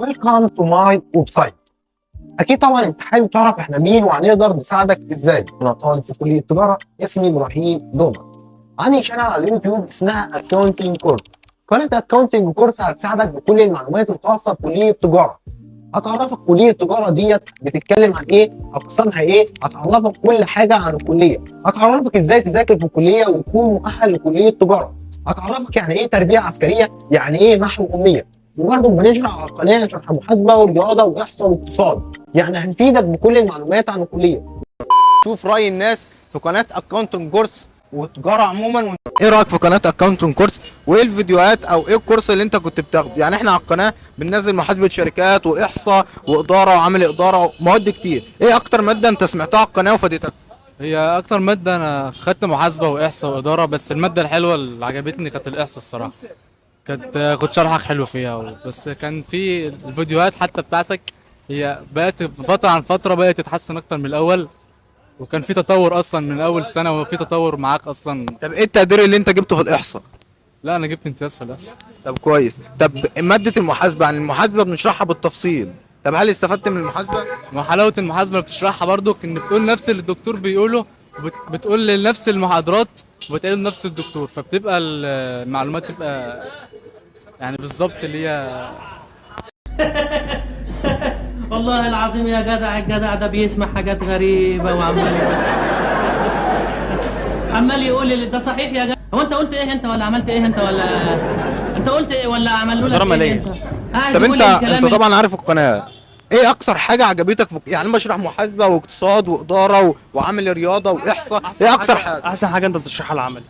Welcome to my website. اكيد طبعا انت حابب تعرف احنا مين وهنقدر نساعدك ازاي. انا طالب في كليه التجاره، اسمي ابراهيم دوما. عندي channel على اليوتيوب اسمها Accounting Course. قناة Accounting Course هتساعدك بكل المعلومات الخاصة بكلية التجاره. هتعرفك كليه التجارة ديت بتتكلم عن ايه، اقسامها ايه، هتعرفك كل حاجة عن الكليه، هتعرفك ازاي تذاكر في الكلية وتكون مؤهل لكليه التجاره، هتعرفك يعني ايه تربيه عسكريه، يعني ايه محو اميه. وبرضه بنشرح على القناة شرح محاسبه ورياضة واحصاء واقتصاد، يعني هنفيدك بكل المعلومات عن الكليه. شوف راي الناس في قناة Accounting Course وتجارة عموما. ايه رايك في قناة Accounting Course؟ وايه الفيديوهات او ايه الكورس اللي انت كنت بتاخده؟ يعني احنا على القناة بننزل محاسبه شركات واحصاء واداره وعمل ادارة ومواد كتير. ايه اكتر مادة انت سمعتها على القناة وفادتك؟ هي اكتر مادة انا خدت محاسبة واحصاء وادارة، بس المادة الحلوة اللي عجبتني كانت الاحصاء الصراحة. كنت شرحك حلو فيها بس كان في الفيديوهات حتى بتاعتك هي بقت فترة عن فترة بقت تتحسن اكتر من الاول، وكان في تطور اصلا من اول سنة وفي تطور معاك اصلا. طب ايه التقدير اللي انت جبته في الاحصاء؟ لا، انا جبت امتياز في الاحصاء. طب كويس. طب مادة المحاسبه، يعني المحاسبة بنشرحها بالتفصيل، طب هل استفدت من المحاسبه؟ وحلاوة المحاسبة اللي بتشرحها برضو ان بتقول نفس اللي الدكتور بيقوله، بتقول نفس المحاضرات وبتقول نفس الدكتور، فبتبقى المعلومات تبقى يعني بالظبط اللي هي والله العظيم يا جدع، الجدع ده بيسمع حاجات غريبة وعمال عمال يقول لي ده صحيح يا جدع. هو انت قلت ايه انت، ولا عملت ايه انت، ولا انت قلت ايه، ولا عملوا لك إدارة ايه مالية. انت؟ قاعد طب يقول انت لي الكلام انت طبعا عارف القناه، ايه اكتر حاجة عجبتك في، يعني انا بشرح محاسبه واقتصاد واداره وعامل رياضة واحصاء، ايه اكتر حاجه؟ احسن حاجة انت بتشرحها العملي.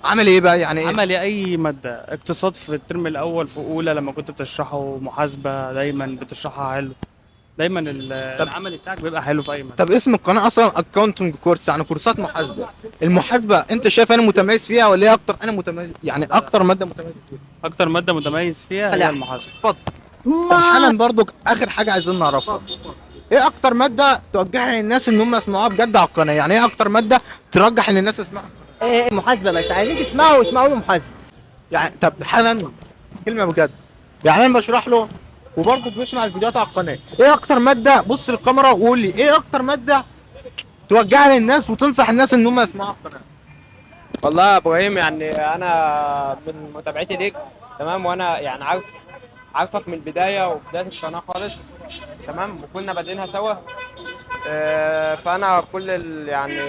عامل ايه بقى؟ يعني ايه؟ عملي اي ماده، اقتصاد في الترم الاول في اولى لما كنت بتشرحه، محاسبه دايما بتشرحها حلو، دايما العملي بتاعك بيبقى حلو في اي ماده. طب اسم القناة اصلا Accounting Course، يعني كورسات محاسبه. المحاسبة انت شايف انا متميز فيها ولا ايه اكتر؟ انا متميز، يعني اكتر مادة متميز فيها؟ اكتر مادة متميز فيها هي المحاسبه. اتفضل. طب حالا برضك اخر حاجة عايزين نعرفها، ايه اكتر مادة توجهها للناس ان هم يسمعوها بجد على القناه؟ يعني ايه اكتر مادة ترجح ان الناس تسمعها؟ ايه محاسبه، بس عايزين تسمعوا اسمعوا له محاسبه. يعني طب حالا كلمة بجد، يعني انا بشرح له وبرضه بيسمع الفيديوهات على القناه، ايه اكتر ماده؟ بص للكاميرا وقول لي ايه اكتر مادة توجهها للناس وتنصح الناس ان هم يسمعوها على القناه. والله يا ابراهيم، يعني انا من متابعتي ليك تمام، وانا يعني عارفك من البداية وبداية القناة خالص تمام، وكنا بادئينها سوا. فانا كل يعني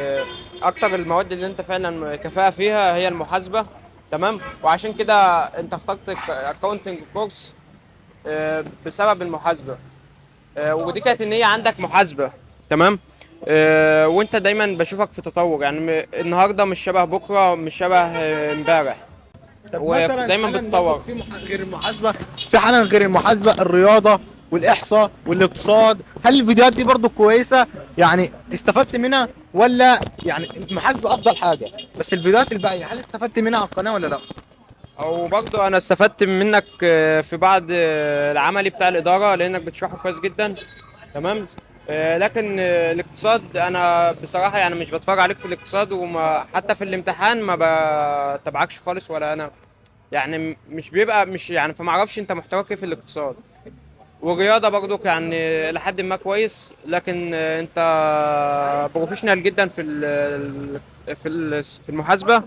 اكتر المواد اللي انت فعلا كفاءة فيها هي المحاسبة تمام، وعشان كده انت اخترت Accounting Course بسبب المحاسبه. ودي كانت ان هي عندك محاسبه تمام. وانت دايما بشوفك في تطور، يعني النهارده مش شبه بكره، مش شبه امبارح. طب ودايما حالاً بتطور. برضك في غير المحاسبه، في حالا غير المحاسبة الرياضة والاحصاء والاقتصاد، هل الفيديوهات دي برضو كويسة؟ يعني استفدت منها ولا يعني المحاسبة افضل حاجة بس الفيديوهات الباقية هل استفدت منها على القناة ولا لا؟ او برضو انا استفدت منك في بعض العملي بتاع الاداره، لانك بتشرحه كويس جدا تمام. لكن الاقتصاد انا بصراحة يعني مش بتفرج عليك في الاقتصاد، وما حتى في الامتحان ما بتابعكش خالص، ولا انا يعني مش بيبقى مش يعني، فما اعرفش انت محتواك ايه في الاقتصاد. والرياضة برضو يعني لحد ما كويس، لكن انت professional جدا في المحاسبة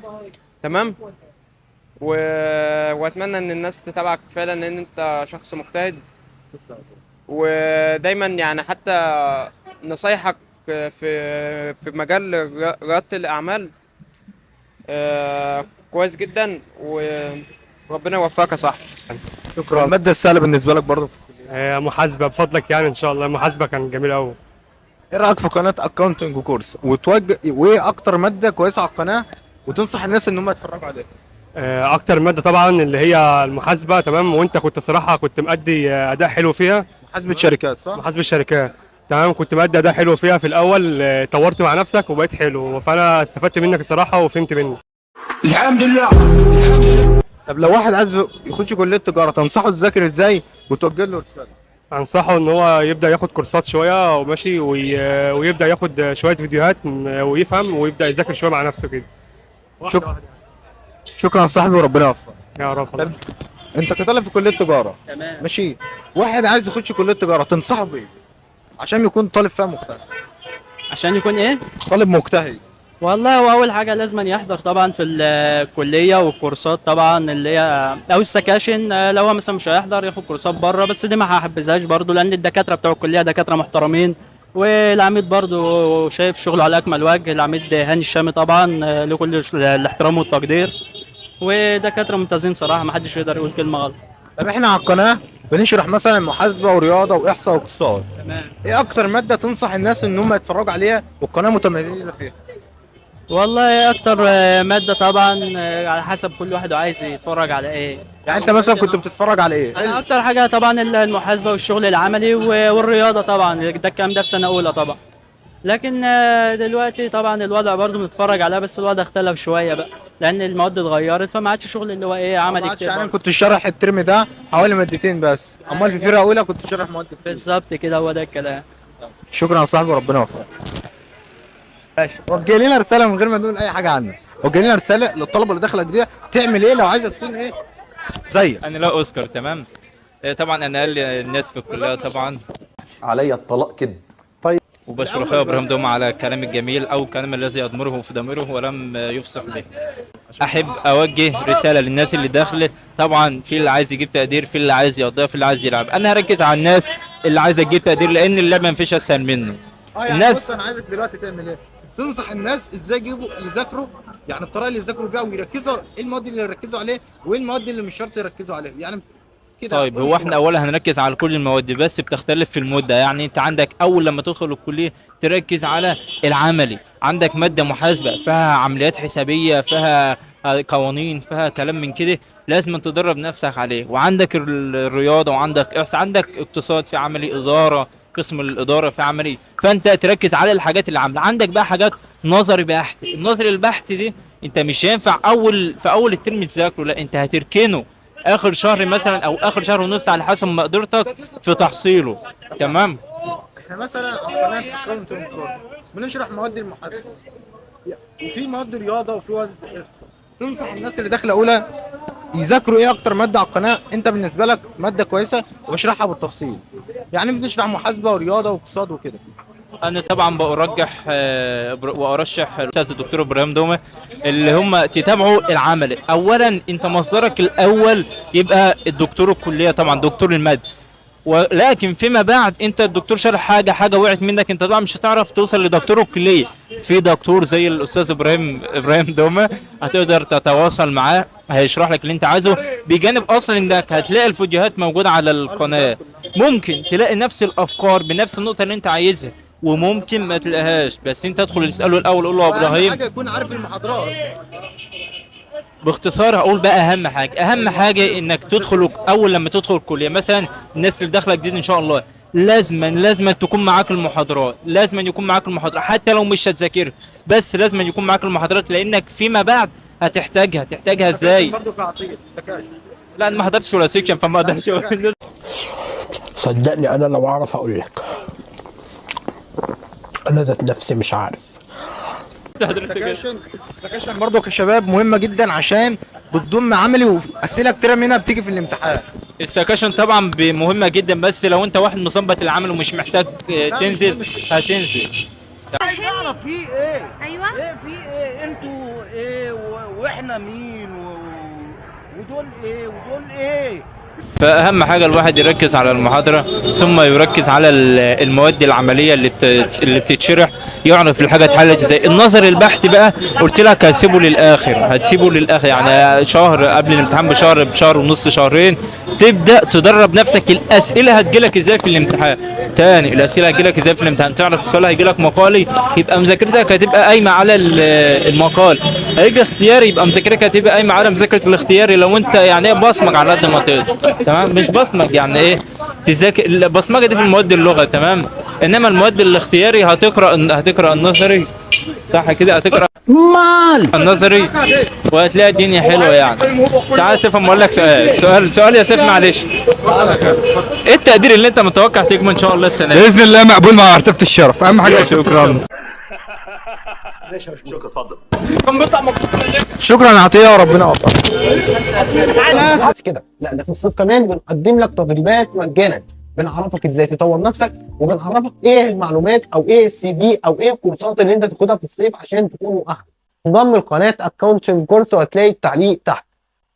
تمام. واتمنى ان الناس تتابعك فعلا، لان انت شخص مجتهد، ودايما يعني حتى نصايحك في مجال ريادة الاعمال كويس جدا، وربنا يوفقك يا صاحبي. شكرا. المادة السهلة بالنسبة لك برضو؟ محاسبة بفضلك، يعني ان شاء الله المحاسبة كان جميل قوي. ايه رايك في قناة Accounting Course؟ وتوجه وايه اكتر مادة كويسة على القناة وتنصح الناس ان هم يتفرجوا عليها؟ اكتر مادة طبعا اللي هي المحاسبة تمام، وانت كنت صراحة كنت مأدي اداء حلو فيها. محاسبه شركات صح؟ محاسبة الشركات تمام، كنت مأدي اداء حلو فيها في الاول، طورت مع نفسك وبقيت حلو، فانا استفدت منك الصراحة وفهمت منك. الحمد لله. طب لو واحد عايز يخش كليه تجارة تنصحه يذاكر ازاي وتوجه له رسالة؟ انصحه ان هو يبدأ ياخد كورسات شوية وماشي ويبدأ ياخد شوية فيديوهات ويفهم ويبدأ يذاكر شوية مع نفسه كده. شكرا. شكرا يا صاحبي وربنا يوفقك. يا رب. طب انت كطالب في كليه تجارة، تمام. ماشي، واحد عايز يخش كليه تجارة تنصحه بايه عشان يكون طالب فيها مجتهد؟ عشان يكون ايه؟ طالب مجتهد. والله هو اول حاجة لازم يحضر طبعا في الكلية والكورسات طبعا اللي هي او السكاشن. لو هو مثلا مش هيحضر ياخد كورسات بره، بس دي ما هحبذهاش برضو، لان الدكاترة بتوع الكلية دكاترة محترمين، والعميد برضو شايف شغله على اكمل وجه، العميد هاني الشامي طبعا له كل الاحترام والتقدير، ودكاترة ممتازين صراحة، ما حدش يقدر يقول كلمة غلط. طب احنا على القناة بنشرح مثلا محاسبه ورياضة واحصاء واقتصاد، تمام. ايه اكتر مادة تنصح الناس ان هم يتفرجوا عليها والقناة متميزة فيها؟ والله اكتر مادة طبعا على حسب كل واحد عايز يتفرج على ايه. يعني انت مثلا كنت بتتفرج على ايه؟ انا اكتر حاجة طبعا المحاسبة والشغل العملي والرياضة طبعا، ده الكلام ده في سنة اولى طبعا. لكن دلوقتي طبعا الوضع برضو بنتفرج عليها، بس الوضع اختلف شوية بقى لان المواد اتغيرت، فما عادش شغل اللي هو ايه عملي كتير. يعني كنت شارح الترم ده حوالي مادتين بس، امال في فرقه اولى كنت شارح مواد كتير. بالظبط كده، هو ده الكلام. شكرا يا صاحبي وربنا يوفقك. ماشي، وجه لنا رسالة من غير ما نقول اي حاجة عنك، وجه لنا رسالة للطلبة اللي داخله جديدة تعمل ايه لو عايزه تكون ايه زيك؟ انا لا اذكر. تمام. طبعا انا اقل الناس في الكلية طبعا، عليا الطلاق كده. طيب، وبشكر اخويا ابراهيم دوم على الكلام الجميل او الكلام الذي يضمره في ضميره ولم يفصح به. احب اوجه رسالة للناس اللي داخله، طبعا في اللي عايز يجيب تقدير، في اللي عايز يقضيها، في اللي عايز يلعب. انا هركز على الناس اللي عايزه تجيب تقدير، لان اللعبة مفيش اسهل منه. يعني الناس، بص انا عايزك دلوقتي تعمل ايه؟ تنصح الناس ازاي يجيبوا يذاكروا، يعني الطريقة اللي يذاكروا بيها ويركزوا ايه المواد اللي يركزوا عليه وايه المواد اللي مش شرط يركزوا عليها يعني كده. طيب هو احنا اولا هنركز على كل المواد بس بتختلف في المدة. يعني انت عندك اول لما تدخل الكلية تركز على العملي، عندك مادة محاسبه فيها عمليات حسابيه، فيها قوانين، فيها كلام من كده، لازم تدرب نفسك عليه. وعندك الرياضة، وعندك احصاء، عندك اقتصاد في عملي، ادارة، قسم الادارة في عملي. فانت تركز على الحاجات اللي عامله. عندك بقى حاجات نظري بحت، النظري البحت دي انت مش هينفع في اول الترم تذاكره، لا انت هتركنه اخر شهر مثلا او اخر شهر ونص على حسب مقدرتك في تحصيله. تمام. احنا مثلا قناة اكرم بنشرح مواد المحاسبة وفي مواد رياضة وفي مواد احصاء، تنصح الناس اللي داخله اولى يذاكروا ايه اكتر مادة على القناة انت بالنسبة لك مادة كويسة وبشرحها بالتفصيل؟ يعني بنشرح محاسبه ورياضة واقتصاد وكده. انا طبعا برجح وارشح الاستاذ الدكتور ابراهيم دومه اللي هم تتابعوا العمل. اولا انت مصدرك الاول يبقى الدكتور الكلية طبعا، دكتور المادة، ولكن فيما بعد انت الدكتور شرح حاجة وقعت منك، انت طبعا مش هتعرف توصل لدكتور الكلية. في دكتور زي الاستاذ ابراهيم دومه هتقدر تتواصل معاه، هيشرح لك اللي انت عايزه، بجانب اصلا انك هتلاقي الفيديوهات موجودة على القناة، ممكن تلاقي نفس الافكار بنفس النقطة اللي انت عايزها، وممكن ما تلاقيهاش، بس انت ادخل اساله الاول، قول له يا ابراهيم حاجة يكون عارف المحاضرات. باختصار هقول بقى اهم حاجة، اهم حاجة انك تدخل اول لما تدخل الكلية، مثلا الناس اللي داخله جديد ان شاء الله لازما تكون معاك المحاضرات، لازما يكون معاك المحاضرات حتى لو مش هتذاكرها، بس لازما يكون معاك المحاضرات لانك فيما بعد هتحتاجها. تحتاجها ازاي؟ برضه كعطيه السكاشن. لا انا ما حضرتش ولا section فما اقدرش اقول. صدقني انا لو اعرف اقول لك، انا ذات نفسي مش عارف. السكاشن برضه كشباب مهمة جدا عشان بتضم عملي واسئلة كتيرة منها بتيجي في الامتحان. السكاشن طبعا مهمة جدا، بس لو انت واحد مظبط العمل ومش محتاج تنزل هتنزل. عايز اعرف في ايه؟ ايوه ايه في ايه؟ انتوا ايه واحنا مين ودول ايه ودول ايه؟ فأهم حاجة الواحد يركز على المحاضرة، ثم يركز على المواد العملية اللي بتتشرح، يعرف الحاجة اتحلت ازاي. النظر البحت بقى قلت لك هتسيبه للآخر، هتسيبه للآخر، يعني شهر قبل الامتحان بشهر، بشهر ونص، شهرين، تبدأ تدرب نفسك الأسئلة هتجيلك ازاي في الامتحان. تاني الأسئلة هتجيلك ازاي في الامتحان، تعرف السؤال هيجيلك مقالي يبقى مذاكرتك هتبقى قايمة على المقال، هيجي اختياري يبقى مذاكرتك هتبقى قايمة على مذاكرة الاختياري. لو انت يعني بصمج على قد ما تقدر، تمام؟ مش بصمج يعني ايه تذاكر البصمجه دي في المواد اللغة، تمام؟ انما المواد الاختياري هتقرا النظري، صح كده؟ هتقرا مال النظري وهتلاقي الدنيا حلوة يعني. تعال سيف اما اقول لك سؤال سؤال يا سيف، معلش، ايه التقدير اللي انت متوقع تجيبه ان شاء الله السنة دي؟ باذن الله مقبول مع مرتبه الشرف، اهم حاجة. شكرا. شكرا عطية وربنا يوفقك. بس كده، لا ده في الصيف كمان بنقدم لك تدريبات مجانا، بنعرفك ازاي تطور نفسك، وبنعرفك ايه المعلومات او ايه ال CV او ايه الكورسات اللي انت تاخدها في الصيف عشان تكون مؤهل. انضم لقناه Accounting Course وهتلاقي التعليق تحت.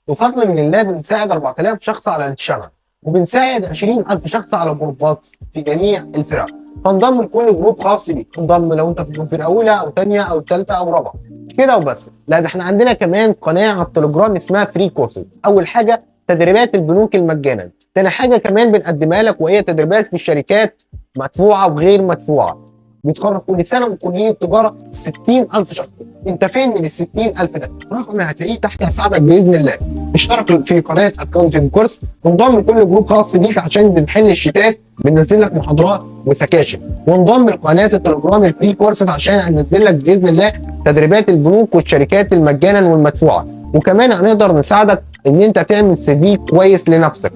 وفضل من الله بنساعد 4000 شخص على ال channel، وبنساعد 20000 شخص على جروبات في جميع الفرق. فانضم لكل جروب خاص بيك، انضم لو انت في فرقه اولى او ثانية او ثالثة او رابعه كده وبس. لا ده احنا عندنا كمان قناة على التليجرام اسمها Free Courses. اول حاجة تدريبات البنوك المجانا، تاني حاجة كمان بنقدمها لك وهي تدريبات في الشركات مدفوعة وغير مدفوعة. بيتخرج كل سنة من كليه تجارة 60000 شخص. انت فين من ال 60000 ده؟ رقم هتلاقيه تحت هساعدك باذن الله. اشترك في قناة Accounting Course، وانضم لكل جروب خاص بيك عشان بنحل الشتات، بننزل لك محاضرات وسكاشن، وانضم لقناه التليجرام ال Free Course عشان هننزل لك باذن الله تدريبات البنوك والشركات المجانا والمدفوعه، وكمان هنقدر نساعدك ان انت تعمل CV كويس لنفسك.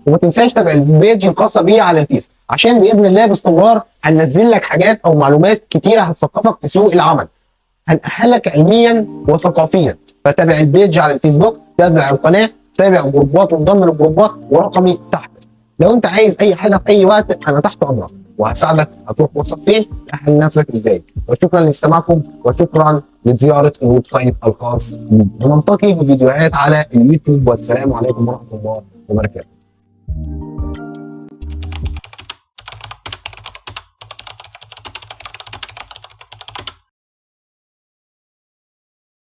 وما تنساش تابع ال page الخاصة بيه على الفيس عشان باذن الله باستمرار هننزل لك حاجات او معلومات كتيرة هتثقفك في سوق العمل، هنأهلك علميا وثقافيا. فتابع ال page على الفيسبوك، تابع القناة، تابع جروبات وانضم للجروبات، ورقمي تحت. لو انت عايز اي حاجة في اي وقت انا تحت امرك وهساعدك. هتروح كورسات فين، تأهل نفسك ازاي. وشكرا لاستماعكم، وشكرا لزيارة ال website الخاص بي. ونلتقي في فيديوهات على اليوتيوب، والسلام عليكم ورحمة الله وبركاته.